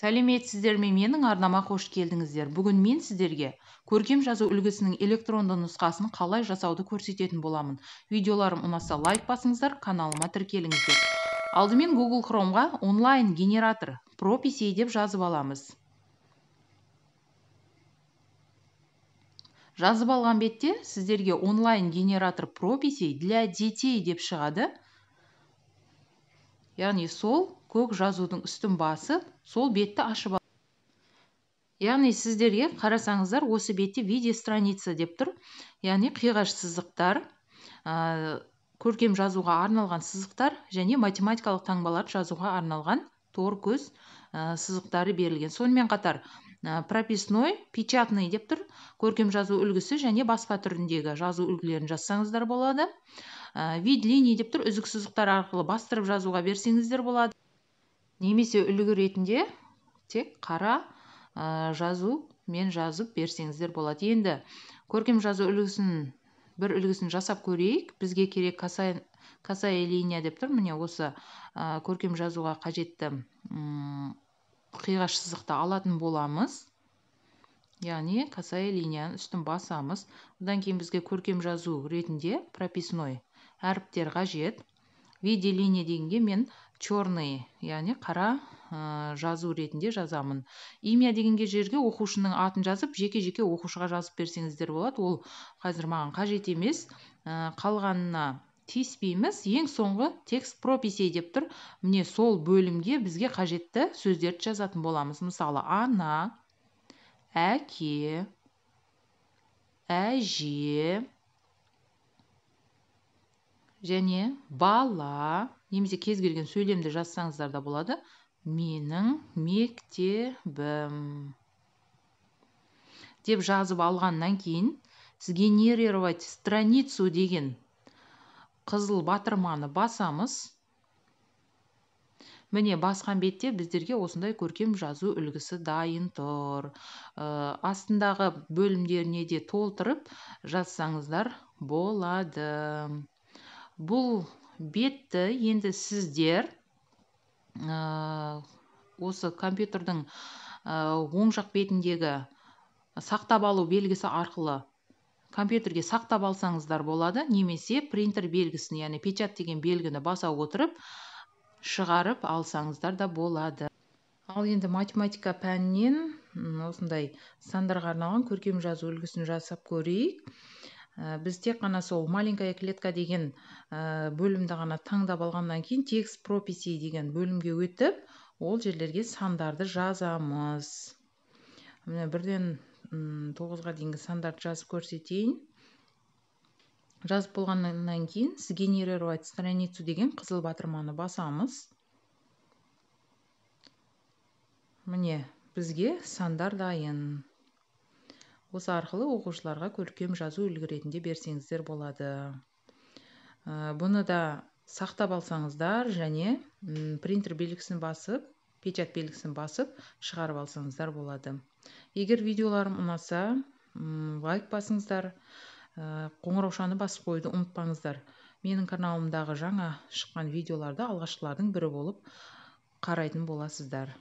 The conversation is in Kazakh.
Сәлеметсіздер ме, менің арнама қош келдіңіздер. Бүгін мен сіздерге көркем жазу үлгісінің электронды нұсқасын қалай жасауды көрсететін боламын. Видеоларым ұнаса лайк басыңыздар, каналыма тіркеліңіздер. Алдымен Google Chrome'ға онлайн генератор прописей деп жазып аламыз. Жазып алған бетте сіздерге онлайн генератор прописей для детей деп шығады. Яғни сол көк жазудың үстін басып, сол бетті ашып ал. Яғни сіздерге қарасаңыздар, осы бетте видео страница деп тұр. Яғни қиғаш сызықтар, көркем жазуға арналған сызықтар және математикалық таңбаларды жазуға арналған тор көз сызықтары берілген. Сонымен қатар прописной, печатный деп тұр. Көркем жазу үлгісі және баспа түріндегі жазу үлгілерін жазсаңыздар болады. Вид линий деп тұр, үзік сызықтар арқылы бастырып жазуға берсеңіздер болады. Немесе үлгі ретінде тек қара жазу мен жазып берсеңіздер болады. Енді көркем жазу үлгісін, бір үлгісін жасап көрейік. Бізге керек косая линия деп тұр. Міне осы көркем жазуға қажетті қиғаш сызықты алатын боламыз. Яғни косая линияның үстін басамыз. Одан кейін бізге көркем жазу ретінде прописной әріптер қажет. Виде линия дегенге мен черный, яғни қара жазу ретінде жазамын. Имя дегенге жерге оқушының атын жазып, жеке-жеке оқушыға жазып берсеңіздер болады. Ол қазір маған қажет емес. Қалғанына тиіспейміз. Ең соңғы текст прописей деп тұр. Міне сол бөлімге бізге қажетті сөздерді жазатын боламыз. Мысалы, ана, әке, әже және бала, немесе кез келген сөйлемді жазсаңыздар да болады. Менің мектебім деп жазып алғаннан кейін сгенерировать страницу деген қызыл батырманы басамыз. Міне басқан бетте біздерге осындай көркем жазу үлгісі дайын тұр. Астындағы бөлімдеріне де толтырып жазсаңыздар болады. Бұл бетті енді сіздер осы компьютердің оң жақ бетіндегі сақтап алу белгісі арқылы компьютерге сақтап алсаңыздар болады, немесе принтер белгісін, яғни печать деген белгіні баса отырып шығарып алсаңыздар да болады. Ал енді математика пәнінен осындай сандарға арналған көркем жазу үлгісін жасап көрейік. Біз тек қана сол маленькая клетка деген бөлімді ғана таңдап алғаннан кейін текст прописей деген бөлімге өтіп, ол жерлерге сандарды жазамыз. Міне бірден 9-ға дейінгі сандарды жазып көрсетейін. Жазып болғаннан кейін сгенерировать страницу деген қызыл батырманы басамыз. Міне бізге сандар дайын. Осы арқылы оқушыларға көркем жазу үлгі ретінде берсеңіздер болады. Бұны да сақтап алсаңыздар және принтер белгісін басып, печать белгісін басып шығарып алсаңыздар болады. Егер видеоларым ұнаса, лайк басыңыздар, қоңыраушаны басып қоюды ұмытпаңыздар. Менің каналымдағы жаңа шыққан видеоларды алғашқылардың бірі болып қарайтын боласыздар.